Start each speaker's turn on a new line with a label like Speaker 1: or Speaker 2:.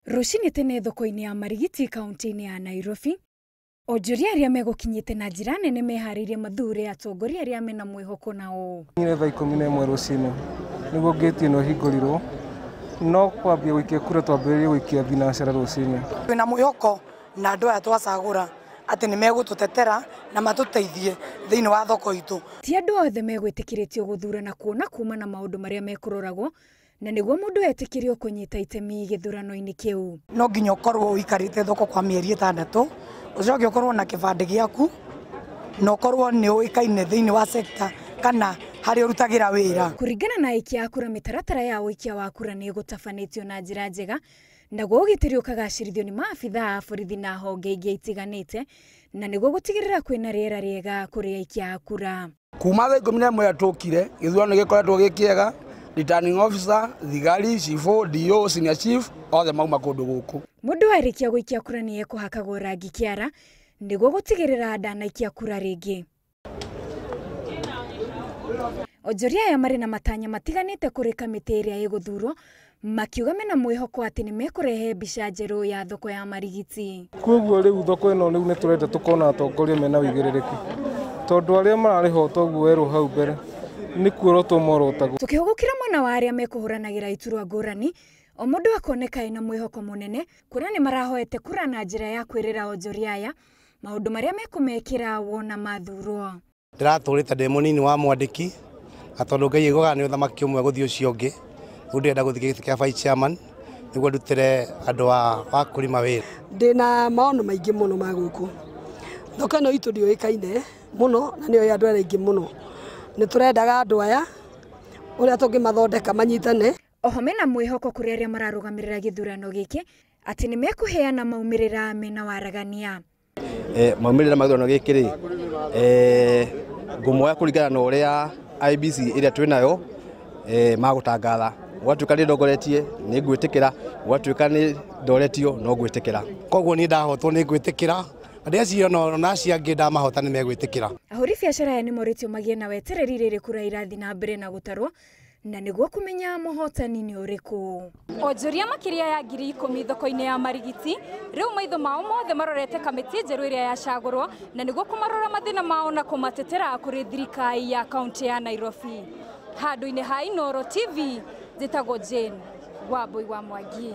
Speaker 1: Rũcinĩ tene thoko-inĩ ya Marigiti kaunti-inĩ ya Nairobi, onjoria arĩa megũkinyĩte na njĩra nene meharĩirie mathure atongoria arĩa mena mwĩhoko nao.
Speaker 2: Nĩ thaa 11 rũcinĩ nĩguo ngĩti ĩno ĩhingũrirwo, no kwambia gũikia kura twambĩrĩrie gũikia thinacara rũcinĩ.
Speaker 3: Twĩna mwĩhoko na andũ aya twacagũra atĩ nĩ megũtũtetera na matũteithie thĩinĩ wa thoko itũ.
Speaker 1: Ti andũ othe megwĩtĩkĩrĩtio gũthurana kuona kuma na maũndũ marĩa mekũroragwo, na nĩguo mũndũ etĩkĩrio kũnyita itemi gĩthurano-inĩ kĩu.
Speaker 3: No nginya ũkorwo ũikarĩte thoko kwa mĩeri 6, ũcoke ũkorwo na kĩbandĩ gĩaku na ũkorwo nĩ ũĩkaine thĩinĩ wa sector kana harĩa ũrutagĩra wĩra.
Speaker 1: Kũringana na aikia a kura, mĩtaratara ya ũikia wa kura nĩ ĩgũtabanĩtio na njĩra njega, naguo ũgitĩri ũkagacĩrithio nĩ maabitha a borithi na honge ingĩ itiganĩte, na nĩguo gũtigĩrĩra kwĩna rĩera rĩega kũrĩ aikia a kura.
Speaker 4: Kuma thaa 11 tũkire, gĩthurano gĩkoretwo gĩ kĩega. Returning officer, thigari, cibũ, DO, senior chief, othe mauma kũndũ gũkũ.
Speaker 1: Mũndũ arĩkia gũikia kura nĩ ekũhakagwo rangi kĩara nĩguo gũtigĩrĩra ndanaikia kura rĩngĩ. Onjoria aya marĩ na matanya matiganĩte kũrĩ kamĩtĩ ĩrĩa ĩgũthurwo, makiuga mena mwĩhoko atĩ nĩ mekũrehe mbica njerũ ya thoko ya Marigiti.
Speaker 2: Koguo rĩu thoko ĩno rĩu nĩ tũrenda tũkona atongoria mena ũigĩrĩrĩki, tondũ arĩa mararĩhota ũguo werũ hau mbere nĩ kuorotwo morotagwo.
Speaker 1: Tũkĩhũgũkĩra mwena wa arĩa mekũhũranagĩra iturwa ngũrani, o mũndũ akoneka ena mwĩhoko mũnene kuona nĩ marahoete kura na njĩra ya kwĩrĩra onjoria aya maũndũ marĩa mekũmekĩra wona mathurwo.
Speaker 5: Ndĩratũrĩte ndĩ mũnini wa mwandĩki, na tondũ Ngai aiguaga nĩ ũthamaki ũmwe gũthiĩ ũcio ũngĩ, rĩu ndĩrenda gũthiĩ gĩtĩ kĩa vice chairman nĩguo ndutĩre andũ a kũrima wĩra.
Speaker 6: Ndĩna maono maingĩ mũno ma gũkũ. Thoko ĩno itũ ndĩũĩkaine mũno na nĩyo andũ arĩa aingĩ mũno. Nĩ tũrendaga andũ aya ũrĩa tũngĩmathondeka manyitane.
Speaker 1: Oho mena mwĩhoko kũrĩ arĩa mararũgamĩrĩra gĩthurano gĩkĩ atĩ nĩ mekũheana maumĩrĩra mena waragania.
Speaker 7: Maumĩrĩra ma gĩthurano gĩkĩ rĩ, ngũmoya kũringana na ũrĩa IEBC ĩrĩa twĩnayo magũtangatha. Gwatuĩka nĩ ndongoretie nĩ ngwĩtĩkĩra, gwatuĩka nĩ ndoretio no ngwĩtĩkĩra.
Speaker 5: Koguo niĩ ndahotwo nĩ ngwĩtĩkĩra, andũ acio na acio angĩ ndamahota nĩ megwĩtĩkĩra.
Speaker 1: Ahũri biacara aya nĩ morĩtio magĩe na wetereri rĩrĩ kura irathiĩ na mbere na gũtarwo, na nĩguo kũmenya mũhotani nĩ ũrĩkũ. Onjoria makĩria ya 10,000 thoko-inĩ ya Marigiti rĩu maitho mao mothe marorete kamĩtĩ njerũ ĩrĩa yacagũrwo, na nĩguo kũmarora mathĩna mao na kũmatetera kũrĩ thirikari ya kaunti ya Nairobi. Handũ-inĩ ha Inooro TV, njĩtagwo Jane Wambui wa Mwangi.